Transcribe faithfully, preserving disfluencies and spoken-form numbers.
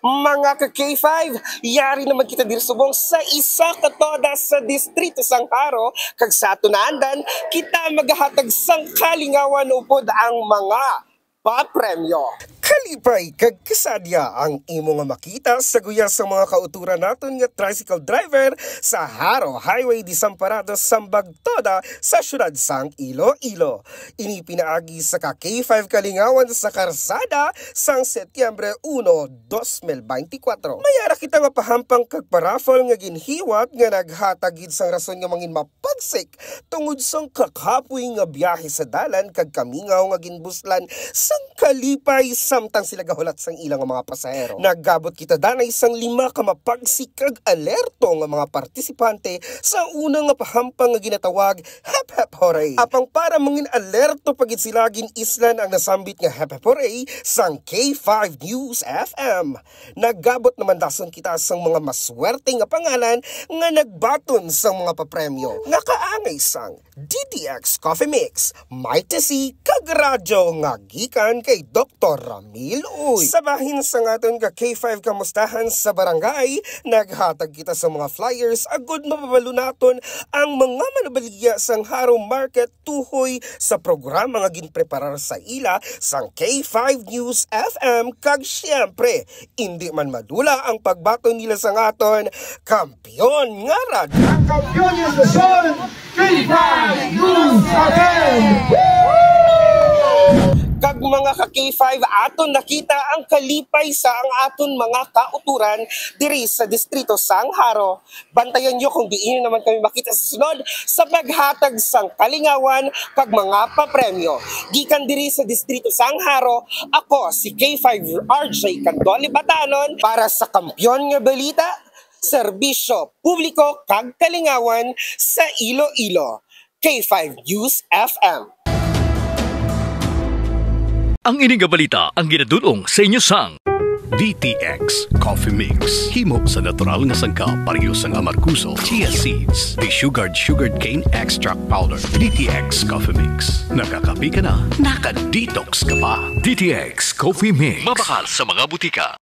Mga ka K five, yari naman kita diri subong sa isa ka toda sa distrito sang Jaro, kag sa aton naandan, kita magahatag sang kalingawan upod ang mga papremyo. Kalipay kag kasadya ang imo nga makita sa guya sa mga kauturan naton nga tricycle driver sa Jaro Highway Desamparados, Sambag, Toda sa siyudad sang Iloilo. Ini pinaagi sa ka K five kalingawan sa karsada sang Setyembre uno, dos mil beintikwatro. May ara kita nga pahampang kag paraffle nga ginhiwat nga naghatag gid sang rason nga mangin mapagsik tungod sang kakapoy nga biyahe sa dalan kag kamingaw nga ginbuslan sang kalipay samtang sila gahulat sang ila nga mga pasahero. Nagabot kita danay sang lima ka mapagsik kag alerto nga mga partisipante sa una nga pahampang nga ginatawag Hep Hep Hooray. Apang para mangin alerto pa gid sila, gin-islan ang nasambit nga Hep Hep Hooray sang K five News F M. Nagabot naman dason kita sang mga maswerte nga pangalan nga nagbaton sang mga papremyo nga kaangay sang D T X Coffee Mix, Mighty C, kag radyo nga gikan kay Doktor Ramil Uy. Sa bahin sang aton ka K five kamustahan sa barangay, naghatag kita sa mga flyers agud mababalo naton ang mga manubaligya sang Jaro Market tuhoy sa programa nga ginpreparar sa ila sang K five News F M, kag siyempre, indi man madula ang pagbaton nila sang aton kampiyon nga radyo. Ang kampiyon nga estasyon, K five News F M. Kag mga ka K five, aton nakita ang kalipay sa ang aton mga kauturan diri sa distrito sang Jaro. Bantayan nyo kung diin naman kami makita sa sunod sa paghatag sang kalingawan kag mga papremyo. Gikan diri sa distrito sang Jaro, ako si K five R J Candole Batanon para sa Kampiyon nga Balita, Serbisyo Publiko kag Kalingawan sa Iloilo, K five News F M. Ang ini nga balita ang ginadul-ong sa inyo sang D T X Coffee Mix. Himo sa natural nga sangkap, pareho sang amargoso, chia seeds, desugared sugarcane extract powder. D T X Coffee Mix. Nakakape ka na, naka-detox ka pa. D T X Coffee Mix. Mabakal sa mga butika.